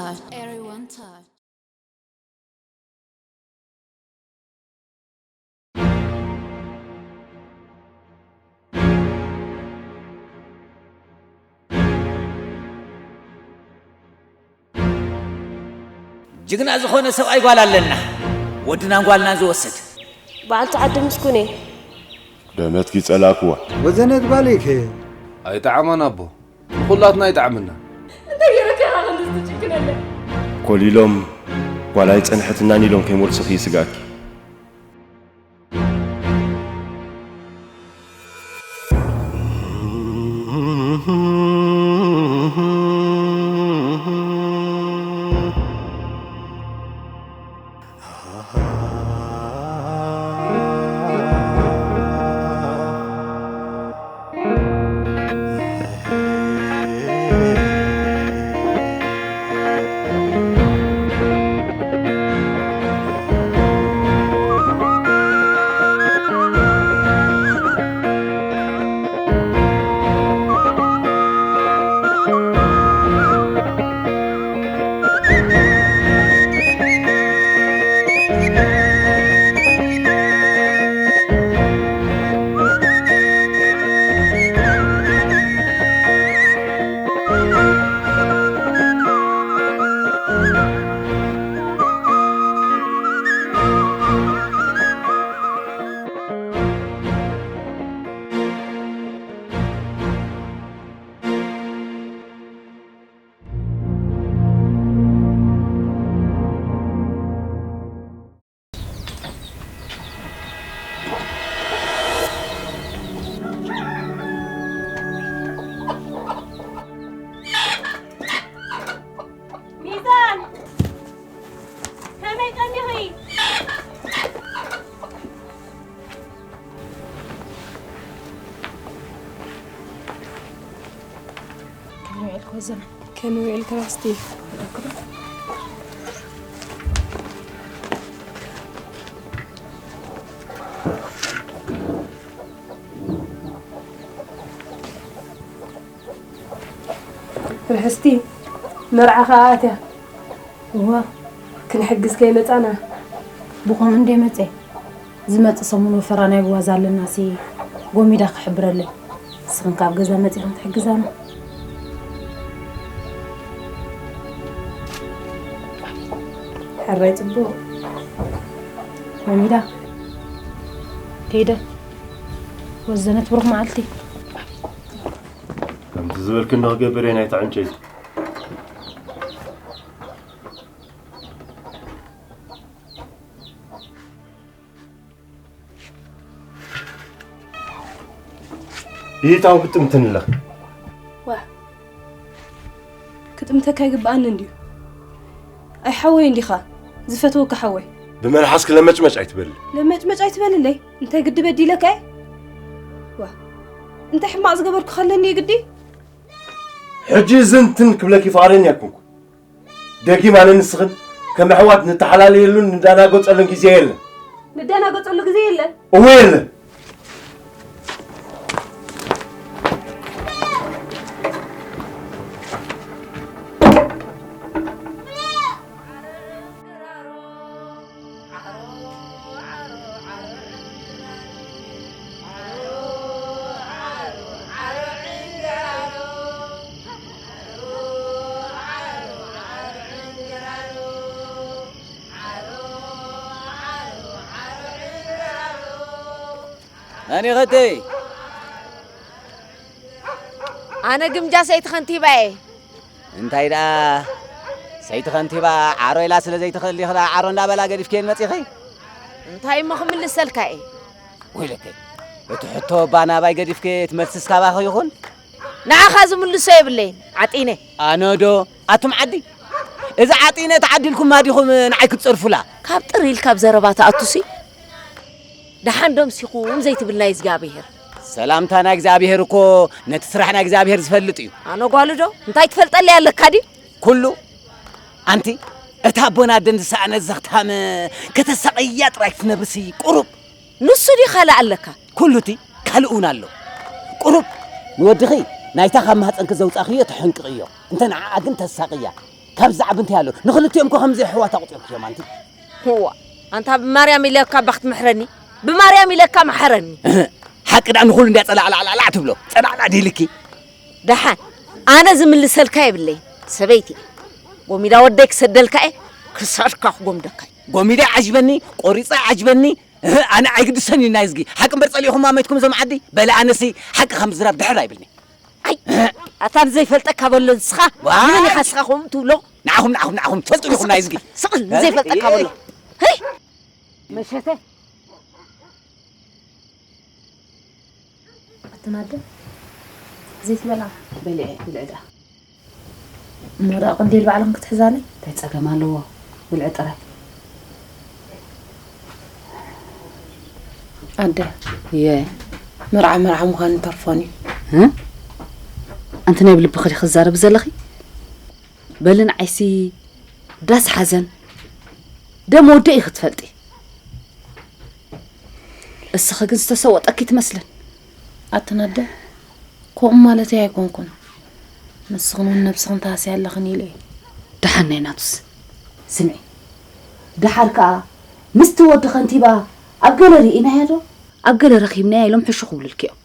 Everyone touch. ጅግና ዝኾነ ሰብኣይ ጓል ኣለና፣ ወድናን ጓልናን ዝወስድ። በዓልቲ ዓዲ ምስጉን እየ። ደመትኪ ጸላእክዋ። ወዘነት ጓለይ ከ? ኣይጠዓማን ኣቦ፣ ንኹላትና ኣይጠዓመናን። እንታይ ገይረካ ኢኻ ክንድዚ ትጭክነለይ? ኮሊሎም ጓል ኣይጸንሐትናን ኢሎም ከይመልሱኺ ይስግኣኪ። ሚዛን፣ ከመይ ቀኒኺ? ከመይ ውዒልኪ ወዘነ? ከመይ ውዒልኪ ራስቲ? ርሕስቲ መርዓ ከኣ ኣትያ። እዋ ክንሕግዝ ከይመጻና። ብኸምኡ እንደ መጸ ዝመጽእ ሰሙን ወፈራ ናይ ብዋዛ ኣለናሲ ጎሚዳ ክሕብረለይ። ንስኽን ካብ ገዛ መጺኽን ትሕግዛና። ሕራይ ጽቡቕ። ጎሚዳ ከይደ ወዘነት ብሩኽ መዓልቲ። ከምቲ ዝበልክኒ ክገብር እየ ናይታ ዕንጨይቲ። ይታው ግጥምትንለኽ። ዋ፣ ክጥምተካ ይግብኣኒ እንድዩ። ኣይ ሓወይ እንዲኻ፣ ዝፈትወካ ሓወይ። ብመልሓስክ ለመጭመጭ ኣይትበል። ለመጭመጭ ኣይትበልለይ። እንታይ ግዲ በዲለካ እየ? ዋ፣ እንታይ ሕማቕ ዝገበርኩ ከለኒ ግዲ? ሕጂ ዝንትን ክብለኪ ፍቓደኛ ኣይኮንኩ። ደጊም ኣነ ንስኽን ከም ኣሕዋት ንተሓላለየሉን ንዳናገጸሉን ግዜ የለን። ንዳናገጸሉ ግዜ የለን። እወ የለን። ኣኒኸተይ ኣነ ግምጃ ሰይቲ ከንቲባ እየ። እንታይ ደኣ ሰይቲ ከንቲባ ዓሮ ኢላ ስለ ዘይትኽእል ዲኺ ደኣ ዓሮ እንዳበላ ገዲፍክየን መጺኺ? እንታይ እሞ ክምልሰልካ እየ? ወይለከይ እቲ ሕቶ እባ ናባይ ገዲፍኪ እቲ መልስስ ካባኺ ይኹን። ንዓኻ ዝምልሶ የብለይን ዓጢነ። ኣነ ዶ ኣቱም ዓዲ እዚ ዓጢነ ተዓዲልኩማ ዲኹም ንዓይ ክትጸርፉላ? ካብ ጥር ኢልካ ኣብ ዘረባ ትኣቱሲ ደሓን ደምሲኹም ዘይትብል ናይ እግዚኣብሄር። ሰላምታ ናይ እግዚኣብሄር እኮ ነቲ ስራሕ ናይ እግዚኣብሄር ዝፈልጥ እዩ። ኣነ ጓሉ ዶ እንታይ ትፈልጠለይ ኣለካ ድዩ? ኩሉ ኣንቲ እታ ኣቦና ኣደን ዝሰኣነት ዘኽታም ከተሳቕያ ጥራይ ክትነብርሲ ቁሩብ። ንሱ ድዩ ካልእ ኣለካ? ኩሉ እቲ ካልእ እውን ኣሎ። ቁሩብ ንወድኺ ናይታ ካብ ማህፀንኪ ዘውፃእኽዮ ተሕንቅቕዮ እንተ ንዓኣ ግን ተሳቕያ። ካብ ዝዓብ እንታይ ኣሎ? ንኽልቲኦም እኮ ከምዚ ኣሕዋት ኣቑጺርክዮም ኣንቲ። እዋ፣ ኣንታ ብማርያም ኢለካ ባኽት ምሕረኒ፣ ብማርያም ኢለካ መሓረኒ። ሓቂ ደኣ ንኹሉ እንድያ ጸላዕላዕላዕ ትብሎ። ጸላዕላዕ ድልኪ። ደሓን ኣነ ዝምልሰልካ የብለይ ሰበይቲ። ጎሚዳ ወደይ ክሰደልካ እየ፣ ክሳድካ ክጎምደካ እየ። ጎሚዳ ይዓጅበኒ፣ ቆሪጻ ይዓጅበኒ። ኣነ ኣይግድሰን እዩ ናይ ዝጊ። ሓቂ እምበር ጸሊእኹማ መይትኩም እዞም ዓዲ። በለ ኣነሲ ሓቂ ከም ዝራብ ድሕር ኣይብልኒ። ኣይ ኣታ ንዘይፈልጠካ በሎ ንስኻ። መን ኢኻ ንስኻ ከምኡ ትብሎ? ንዓኹም ንዓኹም ንዓኹም ትፈልጡ ኢኹም ናይ ዝጊ። ስቕ ኢል ንዘይፈልጠካ በሎ። ሄይ መሸተ ኣትናደ ዘይትበላ በልዐ ብልዕዳ እሞ ደኣ ቅንዲል ባዕለን ክትሕዛለይ እንታይ ጸገም ኣለዎ? ብልዒ ጥራይ። ኣደ እየ መርዓ መርዓ ምዃኑ ተርፎን እዩ። እ? ኣንቲ ናይ ብልብኺ ዲኺ ትዛረቢ ዘለኺ? በሊ ንዓይሲ ዳስ ሓዘን ደም ወደ ኢኺ ትፈልጢ። እስኺ ግን ዝተሰወጠኪ ትመስለን። ኣትን ኣደ ከምኡ ማለተይ ኣይኮንኩን። ንስኽን እውን ነብስኽን ትሃስያ ኣለኽን ኢለ እየ። ደሓን ናይ ናቱስ። ስምዒ፣ ደሓር ከኣ ምስቲ ወዲ ከንቲባ ኣብ ገለ ርኢናያ ዶ? ኣብ ገለ ረኺብናያ ኢሎም ሕሹኽ ይብሉልኪ እዮም።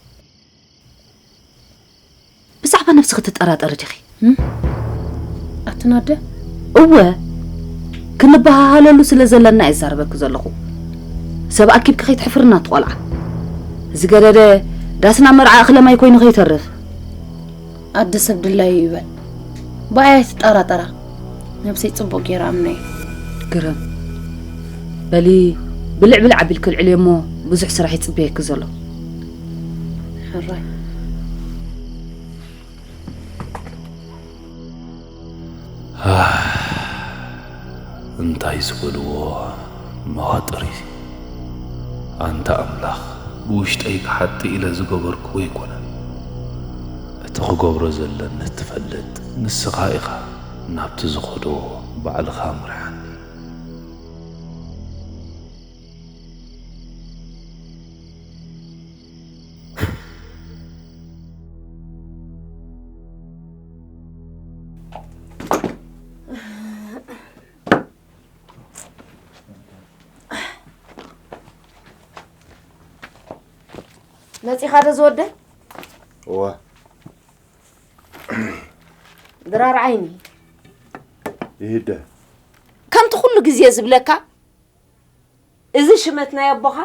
ብዛዕባ ነብስኺ ትጠራጠሪ ዲኺ? ኣትን ኣደ። እወ፣ ክንበሃሃለሉ ስለ ዘለና እየ ዝዛረበኪ ዘለኹ። ሰብ ኣኪብኪ ከይትሕፍርና እቲ ቆልዓ። ዝገደደ ዳስና መርዓ እኽለ ማይ ኮይኑ ከይተርፍ። ኣደ ሰብ ድላዩ ይበል። ብኣይ ኣይትጠራጠራ። ነብሰይ ጽቡቕ ገይረ ኣምነየ። ግርም። በሊ ብልዕ ብልዕ ኣቢልኪ ኣልዕልዮ እሞ ብዙሕ ስራሕ ይጽበየኪ ዘሎ። ሕራይ። እንታይ ዝበልዎ መዋጥር እዩ። ኣንታ ኣምላኽ፣ ብውሽጠይ ክሓጢ ኢለ ዝገበርክዎ ኣይኮነን። እቲ ክገብሮ ዘለኒ እትፈልጥ ንስኻ ኢኻ። ናብቲ ዝኸዶ ባዕልኻ ምርሓኒ። መጺኻ ዶ ዝወደይ? እዋ። ድራር ዓይኒ። ይሂደ። ከምቲ ኩሉ ግዜ ዝብለካ እዚ ሽመት ናይ ኣቦኻ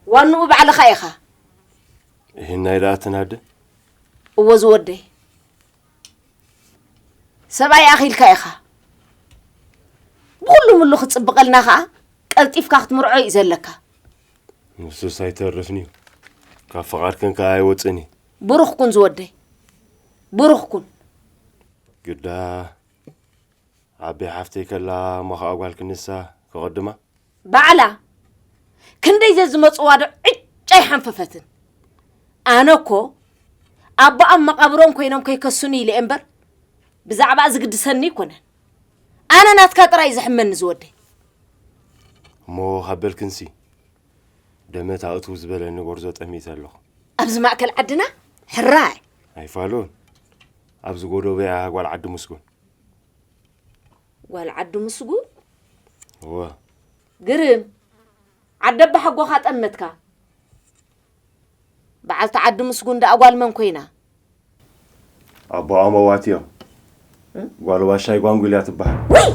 ዋንኡ ባዕልኻ ኢኻ። ይህናይ ደኣ ትናደ? እወ ዝወደይ። ሰብኣይ ኣኺልካ ኢኻ። ብኹሉ ምሉ ክጽብቐልና ኸኣ ቀልጢፍካ ክትምርዖ እዩ ዘለካ። ንሱስ ኣይተርፍን እዩ። ካብ ፍቓድክን ከኣ ኣይወጽእን እዩ። ብሩኽ ኩን ዝወደይ። ብሩኽ ኩን። ግዳ ዓበይ ሓፍተይ ከላ እሞ ኸኣ ጓል ክንሳ ክቕድማ? ባዕላ ክንደይ ዘዝመጽዋ ዶ ዕጫ ኣይሓንፈፈትን። ኣነ እኮ ኣቦኣም መቓብሮም ኮይኖም ከይከሱኒ ኢለ እምበር ብዛዕባ ዝግድሰኒ ኣይኮነን። ኣነ ናትካ ጥራይ እዩ ዘሕመኒ ዝወደይ። እሞ ካብ በልክንሲ ደመት ኣእትው ዝበለኒ ጎርዞ ጠሚተ ኣለኹ። ኣብዚ ማእከል ዓድና ሕራይ። ኣይፋሉን። ኣብዚ ጎዶበያ ጓል ዓዲ ምስጉን። ጓል ዓዲ ምስጉን? እወ። ግርም። ዓዲ ኣባሓጎኻ ጠመትካ። በዓልቲ ዓዲ ምስጉን ደኣ ጓል መን ኮይና? ኣቦኣ መዋት እዮም። ጓል ዋሻይ ጓንጉል እያ ትበሃል። ውይ!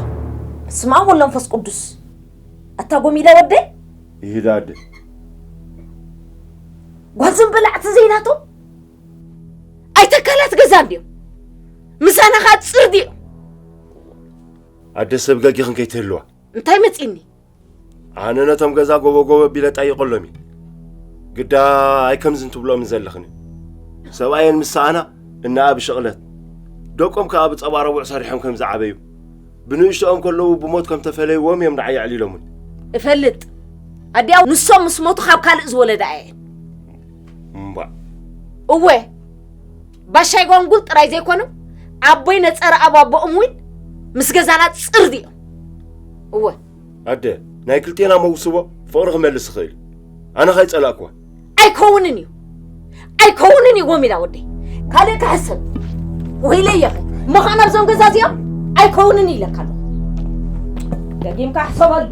በስመ ኣብ ወወልድ ወመንፈስ ቅዱስ። ኣታ ጎሚዳ ወደይ? ይሂዳ ኣደ። ጓል ዝም በላዕቲ ዘይናቶም? ኣይተካላት ገዛ እንድዮም። ምሳና ኸኣ ጽር ድዮም። ኣደ ሰብ ገጊኽን ከይትህልዋ። እንታይ መጺኒ? ኣነ ነቶም ገዛ ጎቦ ጎቦ ኣቢለ ጠይቐሎም እየ። ግዳ ኣይከምዝን ትብልኦምን ዘለኽን። ሰብኣየን ምስ ሰኣና እንኣ ብሽቕለት፣ ደቆም ከኣ ብጸባ ረቡዕ ሰሪሖም ከም ዝዓበዩ፣ ብንእሽቶኦም ከለዉ ብሞት ከም ተፈለይዎም እዮም ንዓይ ኣዕሊሎምኒ። እፈልጥ። ኣዲኣ ንሶም ምስ ሞቱ ካብ ካልእ ዝወለዳ እየን። እምባእ። እወ፣ ባሻይ ጓንጉል ጥራይ ዘይኮኑ፣ ኣቦይ ነጸረ ኣብ ኣቦኦም እውን ምስ ገዛና ጽር ድዮም። እወ። ኣደ፣ ናይ ክልቴና መውስቦ ፍቕሪ ክመልስ ይኽእል እዩ። ኣነ ከይጸላእክዋ። ኣይከውንን እዩ። ኣይከውንን እዩ ጎሚዳ ወደይ። ካልእ ክሕሰብ። ወይለየኸ። እሞ ኸኣ ናብዞም ገዛ እዚኦም ኣይከውንን ኢለካ ኣለኹ። ደጊምካ ሕሰበሉ።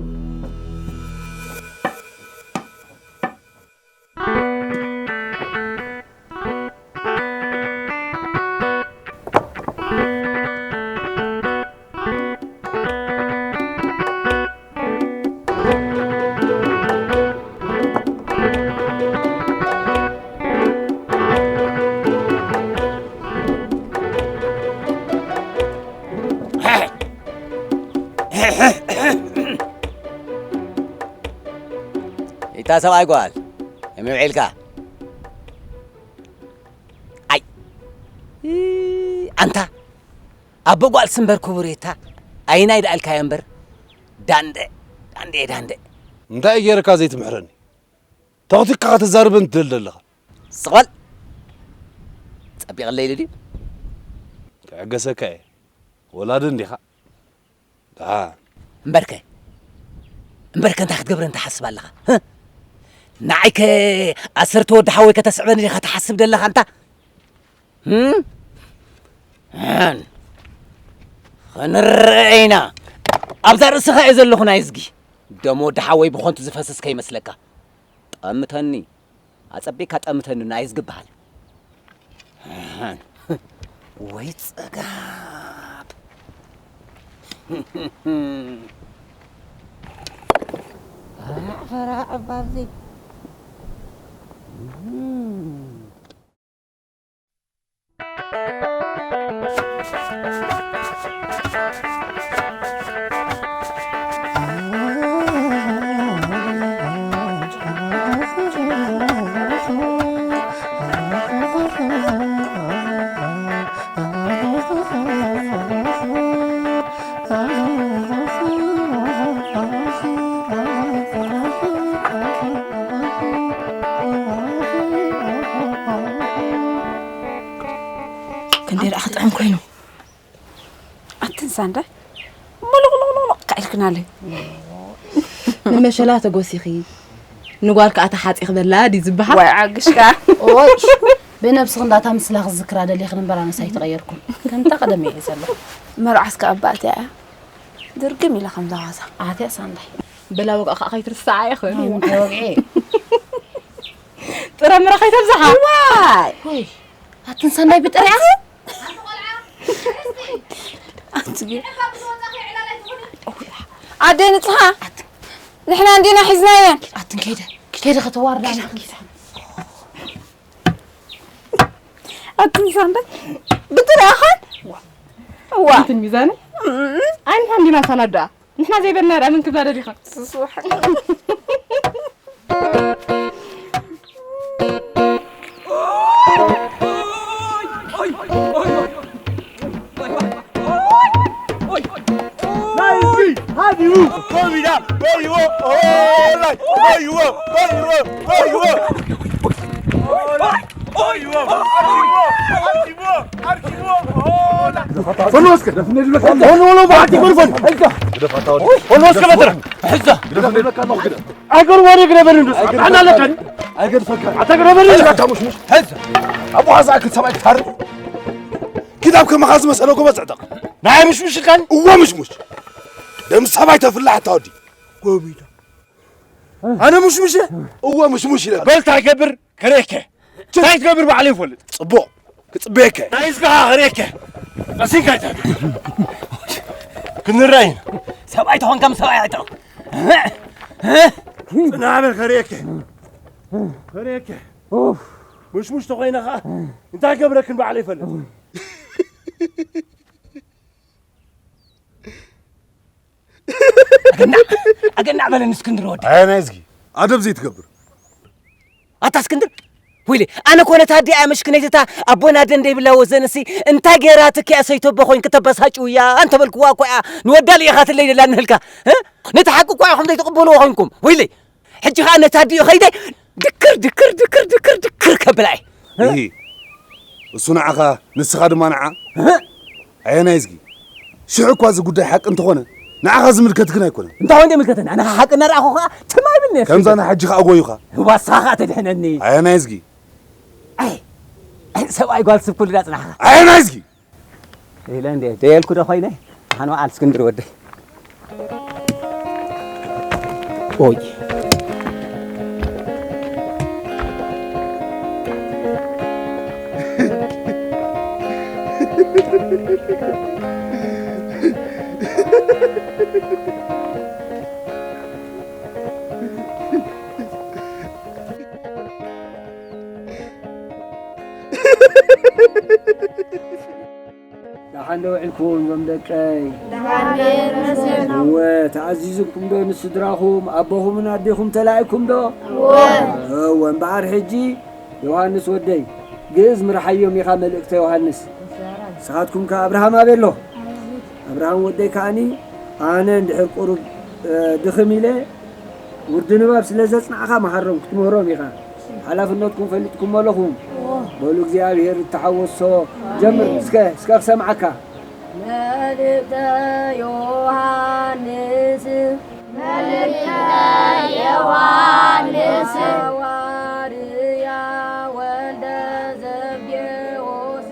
ኢታ ሰብኣይ ጓል፣ ከመይ ውዒልካ? ኣይ፣ ኣንታ፣ ኣቦ ጓል ስምበር ክቡር የታ፣ ኣይናይ ደኣልካዮ እምበር፣ ዳንደ፣ ዳንደ፣ ዳንደ። እንታይ ገይረካ ዘይትምሕረኒ? ተኽቲካ ከተዛርበን ትደሊ ዘለኻ? ስቕ በል። ጸቢቕለይ ኢሉ ድዩ? ክዕገሰካ እየ። ወላዲ እንዲኻ? ደሓን። እምበርከ፣ እምበርከ እንታይ ክትገብረኒ ትሓስብ ኣለኻ? ህ? ንዓይከ ዓሰርተ ወዲ ሓወይ ከተስዕበኒ ዲኻ ትሓስብ ደለኻ ኣንታ? ህም? ኣን። ክንረአ ኢና። ኣብዛ ርእስኻ እየ ዘለኹ ናይ እዝጊ። ደሞ ወዲ ሓወይ ብኸንቱ ዝፈስስ ከይመስለካ። ጠምተኒ። ኣጸቢቕካ ጠምተኒ ናይ እዝጊ በሃል። ኣን። ወይ ጸጋብ። ፈራዕ፣ ፈራዕ እባ ኣብዚ። ክንደይ ደኣ ክጥዕም ኮይኑ። ኣትን ሳንዳይ፣ ሞሎቕሎቕሎቕ ኢልክናለይ። ንመሸላ ተጎሲኺ፣ ንጓል ከኣ ተሓጺኺ በላ ድዩ ዝበሃል? ወይ ዓግሽካ። ኦይ፣ ብነብስኺ እንዳታ ምስላ ክዝክራ ደሊኽን እምበር ኣነስ ኣይተቐየርኩን። ከምታ ቀደም እየ ዘለኹ። መርዓስ ከኣ ኣባእትያ እያ። ድርግም ኢላ ከምዛ ዋዛ። ኣትያ ሳንዳይ። በላ ወግዒ ከኣ ከይትርስዓ ኢኺ። ኣይ፣ እንታይ ወግዒ? ጥረ ምረ ከይተብዝሓ። ዋይ! ኣትን ሳንዳይ ብጥሪያ? ኣንቲ ጌ-፣ ኣደይ ንጽሃ፣ ንሕና እንዲና ሒዝናየን። ኣትን ከይደ፣ ከይደ ከተዋርዳ። ኣትን ሳንዳይ ብጥሪያ ኸን? ዋ። ኣንትን ሚዛነይ? እም። ኣይ፣ ንሕና እንዲና ሳናዳ። ንሕና ዘይበልና ደኣ መን ክብላ ደሊኻ? ስስዋሕ። ናይዚ ሃዲኡ ኮሚዳ ወይዎ ኦላይ ወይዎ ወይዎ ወይዎ። ኣይገርም ወሬ ግረበኒ። ኣታ ግረበኒ። ኣቦ ሓዛ ክትሰብኣይ ክትሃርም። ክታብ ከማኻ ዝመሰለ ጎበዝ ዕጠቕ። ናይ ምሽምሽ ኢልካኒ? እወ ምሽሙሽ። ደም ሰብኣይ ተፍላሕ ኣታ ወዲ። ጎቢዳ። ኣነ ምሽሙሽ እየ? እወ ምሽሙሽ ኢለ። በል እንታይ ገብር ከርእየከ። እንታይ ትገብር ባዕለይ ይፈልጥ። ጽቡቕ። ክጽበየከ። እንታይ ዝጋሃ ከርእየከ። ቀሲንካ ይተ-፣ ክንራይ ኢና። ሰብኣይ ተኾንካ ምስ ሰብኣይ ዕጠቕ። ጽናሕ በል ከርእየከ። ከርእየከ። ኡፍ። ምሽሙሽ ተኾይነ ኸኣ እንታይ ገብረክን ባዕለይ ይፈልጥ። ኣገናዕ፣ ኣገናዕ በለኒ እስክንድር ወዲ። ኣየናይ እዝጊ? ኣደብ ዘይትገብር። ኣታ እስክንድር፣ ወይለ፣ ኣነ ኮነ ታዲ ኣመሽክነይትታ ኣቦና ደንደ ይብላ ወዘንሲ እንታይ ገይራ ትኪያ ሰይቶ በኾይን ከተበሳጭውያ እንተበልክዋ እኮ እያ ንወዳ ልኢኻትለይ ደላ ንህልካ፣ እ? ነቲ ሓቂ እኮ ኢኹም ዘይትቕበልዎ ኾይንኩም። ወይለ፣ ሕጂ ኸኣ ነታ ኣዲኡ ኸይደ ድክር፣ ድክር፣ ድክር፣ ድክር፣ ድክር ከብላ እየ። እሂ፣ እሱ ንዓኻ፣ ንስኻ ድማ ንዓ። እህ። ኣየናይ እዝጊ? ሽሕ እኳ እዚ ጉዳይ ሓቂ እንተኾነ፣ ንዓኻ ዝምልከት ግን ኣይኮነን። እንታይ ኾይኑ ዘይምልከተኒ? ኣነ ኸኣ ሓቂ እናረኣኹ ኸኣ ትም ኣይብልኒ እየ። ከምዛ ናይ ሕጂ ኸኣ ጎዩኻ። ዋሳኻ ኸኣ ተድሕነኒ። ኣየናይ እዝጊ? ኣይ፣ ኣይ፣ ሰብኣይ ጓል ስብ ኩሉ ዳጽናሕኻ። ኣየናይ እዝጊ? ኢለ እንዴ፣ ደየልኩ ዶ ኮይነ? ሓን በዓል እስክንድር ወደይ። ኦይ። ደሓን ዶ ውዒልኩም ዞም ደቀይ? ደሓን ዶ ይመስገን። እወ፣ ተኣዚዝኩም ዶ ንስድራኹም፣ ኣቦኹምን ኣዴኹም ተላኢኩም ዶ? እወ። እወ፣ እምበኣር ሕጂ ዮሃንስ ወደይ፣ ግእዝ ምርሓዮም ኢኻ መልእክተ ዮሃንስ። ንስኻትኩም ከ ኣብርሃም ኣበይ ኣሎ? ኣብርሃም ወደይ ከኣኒ ኣነ እንድሕር ቁሩብ፣ እ፣ ድኽም ኢለ ውርዲ ንባብ ስለ ዘጽናዕኻ መሃሮም ክትምህሮም ኢኻ። ሓላፍነትኩም ፈሊጥኩም ኣለኹም። በሉ እግዚኣብሔር እተሓወሶ። ጀምር እስከ፣ እስከ ክሰምዓካ። መልእክተ ዮሃንስ፣ መልእክተ ዮሃንስ፣ ሃዋርያ ወልደ ዘብዴዎስ።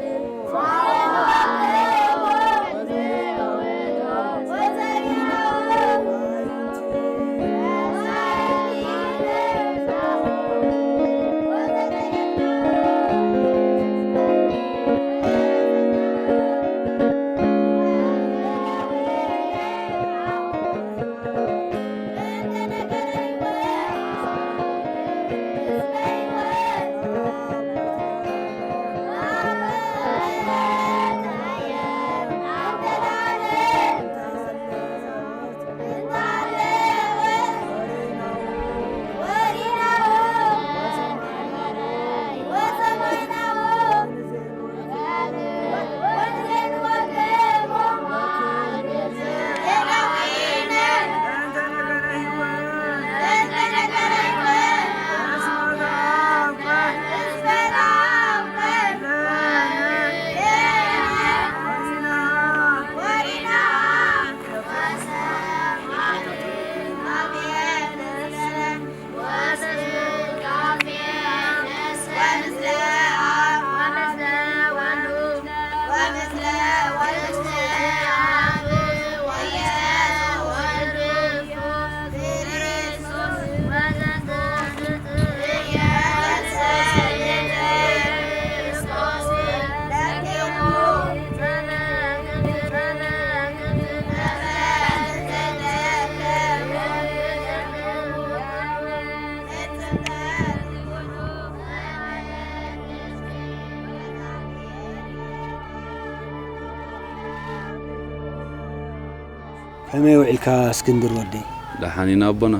ከመይ ውዒልካ እስክንድር ወደይ? ደሓን ኢና ኣቦና።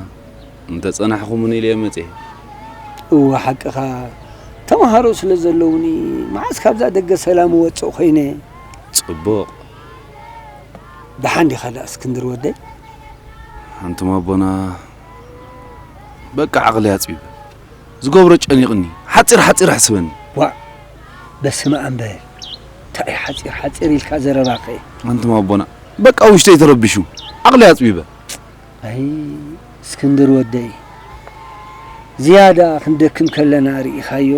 እንተ ጸናሕኹምኒ ኢለ እየ መጽየ። እወ፣ ሓቅኻ። ተመሃሮ ስለ ዘለዉኒ፣ መዓስ ካብዛ ደገ ሰላም እወጽእ ኮይነ። ጽቡቕ። ደሓን ዲኻ ደኣ እስክንድር ወደይ? ኣንቱም ኣቦና፣ በቃ ዓቕሊ ኣጽቢበ። ዝገብሮ ጨኒቕኒ። ሓጺር ሓጺር ኣሕስበኒ። ዋእ፣ በስመ ኣብ በል። እንታይ ሓጺር ሓጺር ኢልካ ዘረባኸ? ኣንቱም ኣቦና፣ በቃ ውሽጠይ ተረቢሹ። ዓቕሊ ኣጽቢበ። ኣይ፣ እስክንድር ወደይ፣ ዝያዳ ክንደክም ከለና ርኢኻዮ፣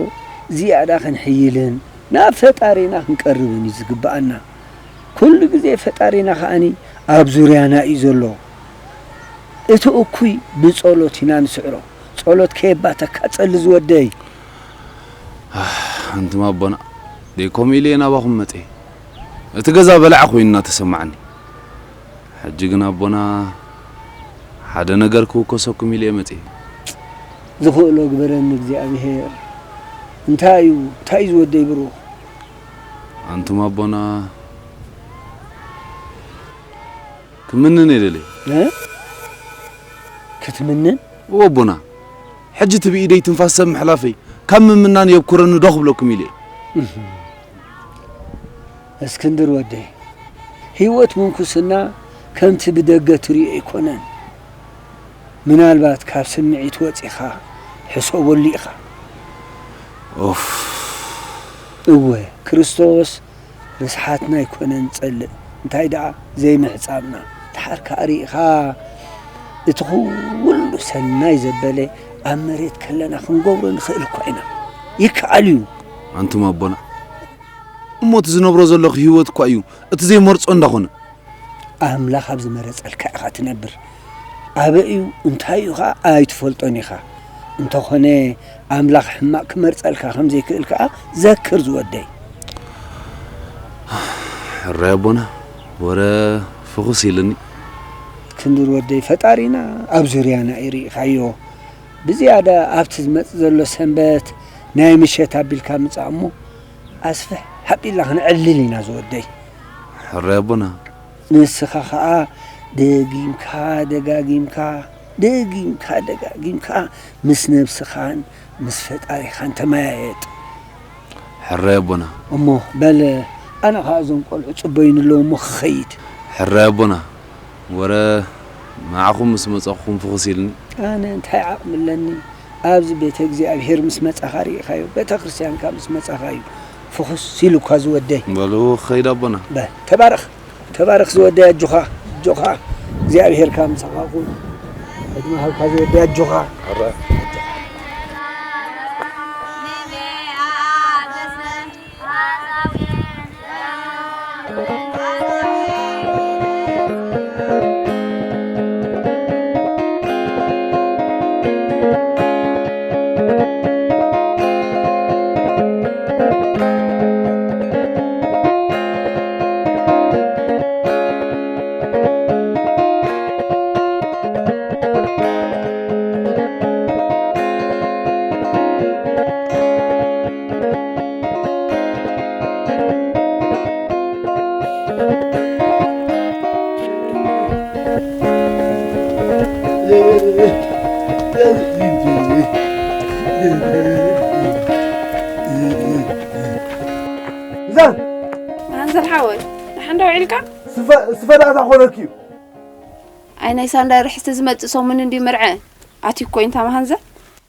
ዝያዳ ክንሕይልን ናብ ፈጣሪና ክንቀርብን እዩ ዝግብኣና። ኩሉ ግዜ ፈጣሪና ከኣኒ ኣብ ዙርያና እዩ ዘሎ። እቲ እኩይ ብጸሎት ኢና ንስዕሮ። ጸሎት ከየባተካ ጸሊ ዝወደይ። ኣንቱም ኣቦና፣ ደይ ከምኡ ኢለ እየ ናባኹም መጽየ። እቲ ገዛ በላዕ ኮይኑ እናተሰማዓኒ። ሕጂ ግን ኣቦና፣ ሓደ ነገር ክውከሰኩም ኢለ እየ መጽየ። ዝኽእሎ ግበረኒ እግዚኣብሄር። እንታይ እዩ? እንታይ እዩ ዝወደይ ብሩኽ? ኣንቱም ኣቦና፣ ክምንን እየ ደልየ። እ? ክትምንን? እወ ኣቦና፣ ሕጂ እቲ ብኢደይ ትንፋስ ሰብ ምሕላፈይ ካብ ምምናን የብኩረኒ ዶ ክብለኩም ኢለ እየ። እህ። እስክንድር ወደይ፣ ህይወት ምንኩስና ከምቲ ብደገ ትርእዮ ኣይኮነን። ምናልባት ካብ ስምዒት ወጺኻ ሕሰበሉ ኢኻ። ኦፍ። እወ፣ ክርስቶስ ርስሓትና ኣይኮነን ዝጸልእ፣ እንታይ ደኣ ዘይምሕጻብና። ደሓር ከኣ ርኢኻ፣ እቲ ኩሉ ሰናይ ዘበለ ኣብ መሬት ከለና ክንገብሮ ንኽእል እኳ ኢና። ይከኣል እዩ። ኣንቱም ኣቦና፣ እሞ እቲ ዝነብሮ ዘለኹ ህይወት እኳ እዩ እቲ ዘይመርጾ እንዳኾነ። ኣምላኽ ኣብ ዝመረጸልካ ኢኻ ትነብር። ኣበይ እዩ እንታይ እዩ ኸኣ ኣይትፈልጦን ኢኻ። እንተኾነ ኣምላኽ ሕማቕ ክመርጸልካ ከም ዘይክእል ከኣ ዘክር ዝወደይ። ሕራይ ኣቦና፣ ወረ ፍኹስ ኢልኒ። ክንድር ወደይ፣ ፈጣሪና ኣብ ዙርያና እዩ፣ ርኢኻዮ። ብዝያዳ ኣብቲ ዝመጽእ ዘሎ ሰንበት ናይ ምሸት ኣቢልካ ምጻእ እሞ ኣስፍሕ ኣቢልና ክንዕልል ኢና ዝወደይ። ሕራይ ኣቦና። ንስኻ ኸኣ ደጊምካ ደጋጊምካ ደጊምካ ደጋጊምካ ምስ ነብስኻን ምስ ፈጣሪኻን ተመያየጥ። ሕራይ ኣቦና። እሞ በል፣ ኣነ ኸኣ እዞም ቆልዑ ጽበዩኒ ኣለዉ እሞ ክኸይድ። ሕራይ ኣቦና። ወረ ንዓኹም ምስ መጻኹም ፍኹስ ኢልኒ። ኣነ እንታይ ዓቕሚ ኣለኒ? ኣብዚ ቤተ እግዚኣብሔር ምስ መጻኻ ርኢኻዮ፣ ቤተ ክርስቲያንካ ምስ መጻኻዩ ፍኹስ ኢሉ እኳ ዝወደይ። በሉ ኸይድ ኣቦና። በ ተባረኽ ተባረኽ ዝወደይ፣ ኣጆኻ ኣጆኻ፣ እግዚኣብሔር ካብ ምሳኻ ይኹን። ዕድመ ሃብካ ዝወደይ፣ ኣጆኻ። እዛ ኣንዘር ሓወይ፣ ንሓንዳ ውዒልካ? ስፈ ስፈ ደኣ እንታይ ኮነኪ እዩ? ኣይ ናይ ሳንዳይ ርሕስቲ ዝመጽእ ሰሙን እንድዩ መርዐ ኣትዩ እኮ እዩ እንታ መሃንዘር።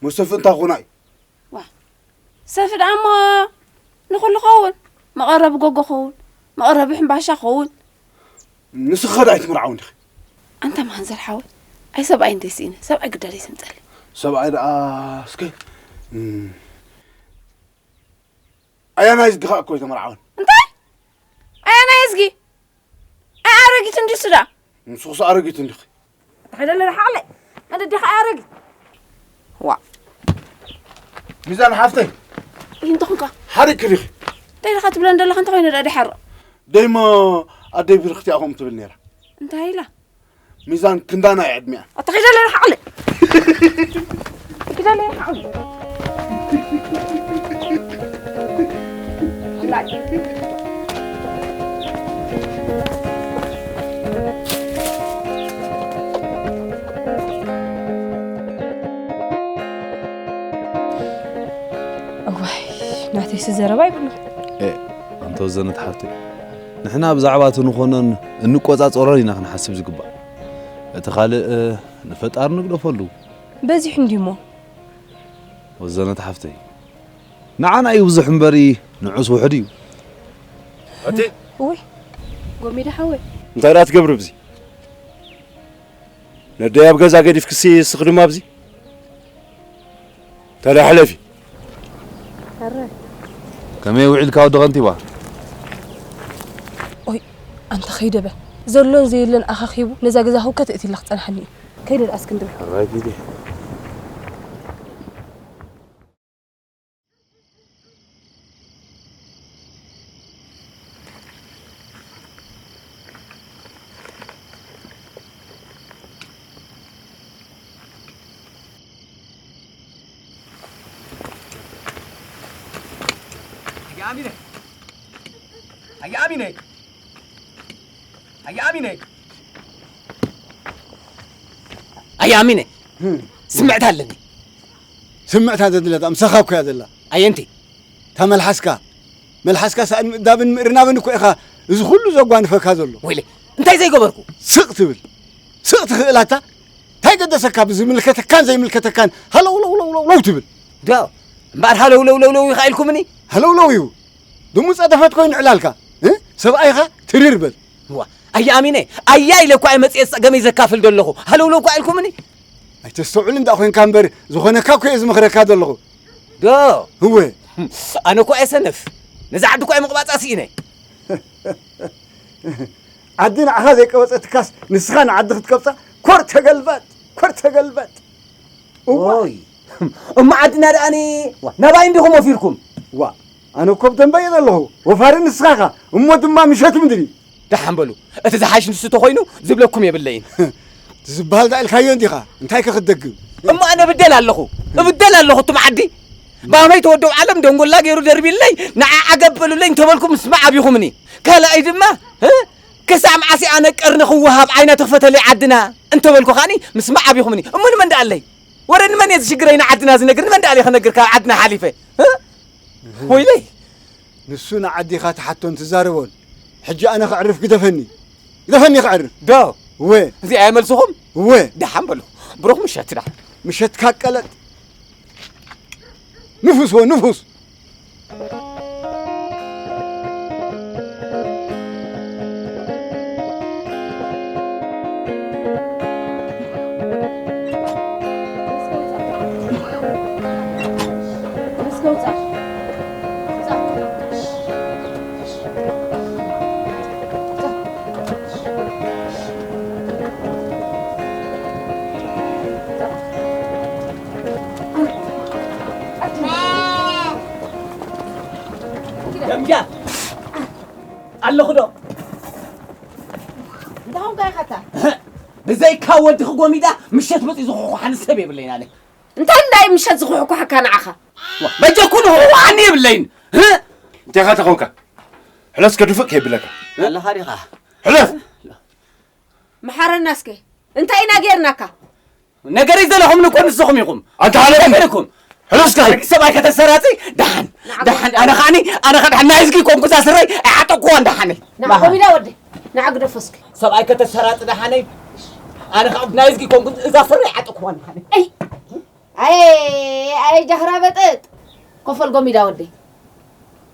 መሰፍ እንታይ ኮና እዩ? ዋ ሰፍ ደኣ እሞ ንኹሉ ኸውን፣ መቐረቢ ጎጎ ኸውን፣ መቐረቢ ሕምባሻ ኸውን። ንስኺ ኸ ደኣ ኣይትምርዓውን ዲኺ? ኣንታ መሃንዘር ሓወይ፣ ኣይ ሰብኣይ እንድየ ስኢነ፣ ሰብኣይ ግዳ ደይስምጸለይ። ሰብኣይ ደኣ እስከ ኣያናይ እዝጊ ኸኣ እኮ ኣይተመርዓወን። እንታይ ኣያናይ እዝጊ? ኣይ ኣረጊት እንድዩ ስዳ። ንስኹስ ኣረጊት እንዲኺ። እንታይ ደለ ሓቕለ? መደዲኻ ኣይ ኣረጊት። ዋ ሚዛን ሓፍተይ። እንታይ ኾንካ? ሓሪቅኪ ዲኺ? እንታይ ኢኻ ትብለን ዘለኻ? እንታይ ኮይነ ደኣ ድሓር? ደይሞ ኣደይ ብርክቲ እያ ከምኡ ትብል ነይራ። እንታይ ኢላ? ሚዛን ክንዳና እያ ዕድሚኣ። ኣታ ኺድ ኣለና ሓቕለ። ኪድ ኣለና ሓቕለ። እዋይ ናተይሲ ዘረባ ይብሉ። ኣንተ ወዘነት ሓፍተይ፣ ንሕና ብዛዕባ እቲ ንኾኖን እንቆጻጸሮን ኢና ክንሓስብ ዝግባእ። እቲ ካልእ ንፈጣሪ ንግደፈሉ። በዚሑ እንድዩሞ። ወዘነት ሓፍተይ፣ ንዓና እዩ ብዙሕ እምበሪ ንዑስ ውሑድ እዩ። ኣቲ እውይ ጎሚዳ ሓወይ። እንታይ ደኣ ትገብሪ ኣብዚ? ነደይ ኣብ ገዛ ገዲፍክሲ እስኺ ድማ ኣብዚ? ተዳ ሕለፊ። ከመይ ውዒልካ ወዲ ከንቲባ? ኦይ ኣንታ ከይደ በል። ዘሎን ዘየለን ኣኻኺቡ ነዛ ገዛ ህውከት እትይላ ክጸንሓኒ እዩ። ከይደ ደኣ እስክንድር። ራይት ሂዲ። ኣየ ኣሚነ ኣየ ኣሚነ ኣየ ኣሚነ ኣየ ኣሚነ ስምዕታ ኣለኒ። ስምዕታ ዘድለታ ምሳኻ እኮ እያ ዘላ። ኣየንቲ እታ መልሓስካ መልሓስካ ሳእን ምእዳብን ምእርናብን እኮ ኢኻ እዚ ኩሉ ዘጓንፈካ ዘሎ። ወይለ እንታይ ዘይገበርኩ? ስቕ ትብል ስቕ ትኽእል ኣታ እንታይ ገደሰካ ብዝምልከተካን ዘይምልከተካን ሃለውለውለውለው ትብል። ዶ እምበኣር ሃለውለውለውለው ኢኻ ኢልኩምኒ? ሃለውለው እዩ ድሙ ጸደፈት ኮይኑ ዕላልካ እ ሰብኣይኻ ትርር በል። ዋ ኣየ ኣሚነ ኣያ ኢለ እኳ እየ መፅኤ ፀገመይ ዘካፍል ዘለኹ ሃለውለው እኳ ኢልኩምኒ ኣይተስተውዕልን ደኣ ኮይንካ እምበር ዝኾነካ እኮ እየ ዝመኽረካ ዘለኹ ዶ እወ ኣነ እኳ እየ ሰነፍ ነዛ ዓዲ እኳ እየ ምቕባፃ ስኢነ ዓዲ ንዓኻ ዘይቀበጸትካስ ንስኻ ንዓዲ ክትቀብጻ? ኮር ተገልበጥ፣ ኮር ተገልበጥ። እዋ። ኦይ። እሞ ዓድና ደኣኒ፣ ዋ፣ ናባይ እንዲኹም ወፊርኩም? ዋ፣ ኣነ እኮ ብደንበ እየ ዘለኹ። ወፋሪ ንስኻ ኢኻ፣ እሞ ድማ ምሸት ምድሪ። ደሓን በሉ። እቲ ዝሓይሽ ንሱ ተኾይኑ ዝብለኩም የብለይን። እቲ ዝበሃል ዳ ኢልካዮ እንዲኻ? እንታይ ከ ክትደግም? እሞ ኣነ ብደል ኣለኹ። እብደል ኣለኹ እቱም ዓዲ። ባመይ ተወደው ዓለም ደንጎላ ገይሩ ደርቢለይ፣ ንዓ ዓገብ በሉለይ እንተበልኩም ምስማዕ ኣቢኹምኒ። ካልኣይ ድማ፣ እ? ክሳብ መዓስ ኣነ ቀርኒ ክወሃብ ዓይና ትኽፈተለይ ዓድና እንተበልኩ ከኣኒ ምስማዕ ኣቢኹምኒ። እሞ ንመን ደኣለይ? ወረ ንመን እየ ዝሽግረይ ንዓድና ዝነግር? ንመን ደኣለይ ክነግር ካብ ዓድና ሓሊፈ? እ? ወይለይ። ንሱ ንዓዲኻ ትሓቶን ትዛረቦን። ሕጂ ኣነ ክዕርፍ ግደፈኒ። ግደፈኒ ክዕርፍ። ዶ? እወ። እዚኣ እያ መልስኹም? እወ። ደሓን በሉ። ብሩኽ ምሸት ደሓን። ምሸትካ ቀለጥ። ንፉስ ወ ንፉስ። ደምጃ ኣለኹ ዶ? እንታይ ኾንካ ኢኻታ? ብዘይካ ወዲ ክጎሚዳ ምሸት መፂኡ ዝኹሕኳሓኒ ሰብ የብለይን ኣነ። እንታይ እንዳይ ምሸት ዝኹሕኳሓካ ንዓኻ? ዋ፣ በጃኩ ንኹሕኳሓኒ የብለይን። ህ? እንታይ ኢኻ ተኾንካ? ሕለፍ እስከ ድፍእ ከይብለካ። ኣለኻ ዲኻ? ሕለፍ! መሓረና እስከ። እንታይ ኢና ጌርናካ? ነገረይ ዘለኹም እኮ ንስኹም ኢኹም። ኣንታ ሓለፍ! ነገርኩም። ሕለፍ እስከ! ሰብኣይ ከተሰራጺ ደሓን። ደሓን። ኣነ ኸዓኒ፣ ኣነ ኸ ደሓን ናይ እዝጊ ኮንኩ እዛ ስረይ ኣይዓጠቅኩዋን ደሓነይ። ንዓ ኮሚዳ ወደይ። ንዓ ግደፎ እስከ። ሰብኣይ ከተሰራጺ ደሓነይ። ኣነ ኸዓ ናይ እዝጊ ኮንኩ እዛ ስረይ ኣይዓጠቅኩዋን ደሓነይ። ኣይ! ኣይ! ኣይ ጃህራ በጠጥ! ኮፈል ጎሚዳ ወደይ።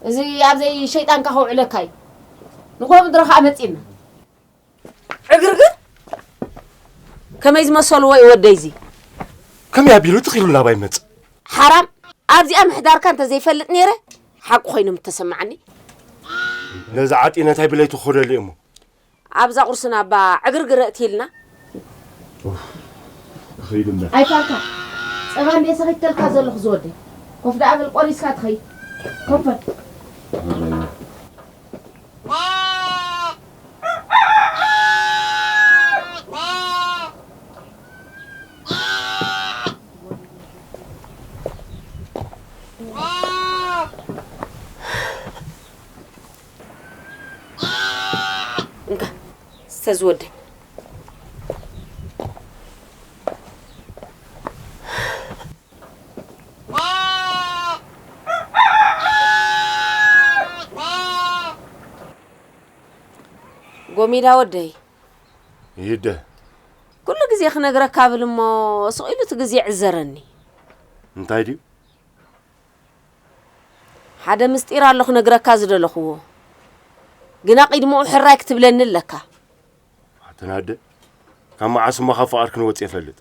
እዚ ኣብዘይ ሸይጣንካ ከውዕለካ እዩ። ንኮ ምድሪ ኸዓ መጺእና። ዕግርግር! ከመይ ዝመሰሉ ወይ ወደይ እዚ? ከመይ ኣቢሉ ትኽ ኢሉ ናባይ ይመጽእ? ሓራም! ኣብዚኣ ምሕዳርካ እንተዘይፈልጥ ነይረ፣ ሓቂ ኮይኑ ምተሰማዓኒ። ነዚ ዓጢነ እንታይ ብለይ ትኾደሉ እሞ? ኣብዛ ቁርስና እባ ዕግርግር እትይልና። ኡፍ፣ ክኸይድ እምበር። ኣይፋልካ፣ ጸባ እንድየ ሰኺተልካ ዘለኹ ዝወደይ። ኮፍ ደኣ በል፣ ቆሪስካ ትኸይድ። ኮፍ በል። እንካ፣ እስተ ዝወደይ። ጎሚዳ ወደይ። ይደ። ኩሉ ግዜ ክነግረካ ብል እሞ፣ ስቕ ኢሉ እቲ ግዜ ይዕዘረኒ። እንታይ ድዩ? ሓደ ምስጢር ኣሎ ክነግረካ ዝደለኽዎ። ግና ቂድምኡ ሕራይ ክትብለኒ ኣለካ። ኣተናደ፣ ካብ መዓስ እሞ ካብ ፍቓድ ክንወጽእ እፈልጥ?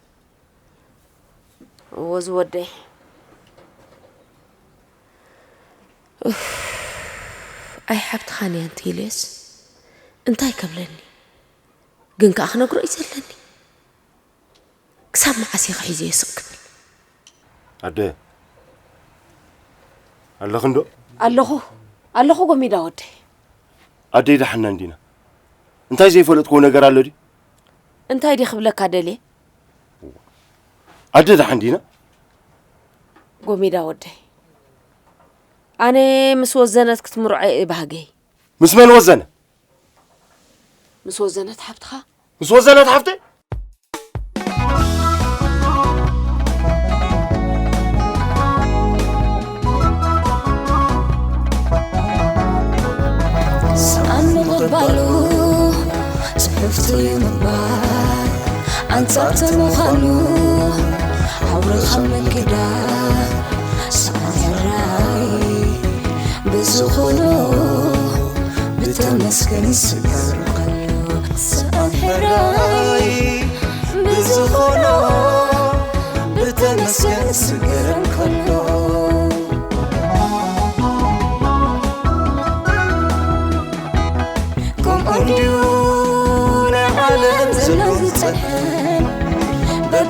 እዎ ዝወደይ። ኡፍ፣ ኣይ ሓብትኻን እያ እንተኢለስ እንታይ ከብለኒ? ግን ከኣ ክነግሮ እዩ ዘለኒ። ክሳብ መዓስ እየ ሒዘዮ ስቕ ክብል? ኣደ፣ ኣለኽንዶ? ኣለኹ፣ ኣለኹ ጎሚዳ ወደይ። ኣደይ ደሓና እንዲና? እንታይ ዘይፈለጥክዎ ነገር ኣሎ ድዩ? እንታይ ድየ ክብለካ ደልየ? ኣደ ደሓን ዲና? ጎሚዳ ወደይ፣ ኣነ ምስ ወዘነት ክትምርዖ እየ ባህገይ። ምስ መን ወዘነ? ምስ ወዘነት ሓብትኻ። ምስ ወዘነት ሓፍተይ? ሰኣን ምቕባሉ ጽሕፍቲ ምባል ኣንጻር ተመዃኑ ሓውርኻ ምግዳል ሰኣን ሕራይ ብዝኾኖ ብተመስገን ስገር ከሎ ሰኣን ሕራይ ብዝኾኖ ብተመስገን ስገር ከሎ ከምኡ እንድዩ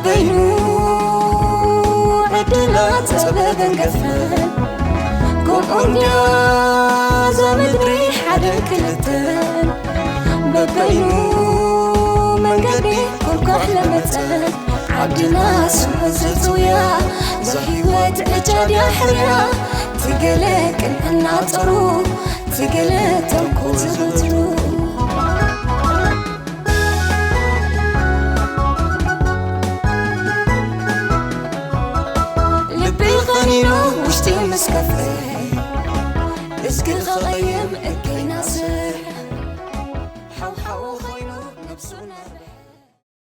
በይኑ ዕድላት ጸበበን ገፈን፣ ከምኡ እንድያ እዛ ምድሪ ሓደን ክልተን። በበይኑ መንገዲ ኮልኳሕ ለመጸት፣ ዓድና ስሙ ዘጽውያ፣ እዛ ህይወት ዕጫ ድያ ሕርያ፣ ትገለ ቅንዕና ጸሩ፣ ትገለ ተንኮል ዝገትሩ። ልቢ ቐኒኑ ውሽጢ ምስ ከፍእ፣ እስኪ ኸቐይም እከይ ናስር፣ ሓውሓው ኾይኑ ነብሱ ነብዕ።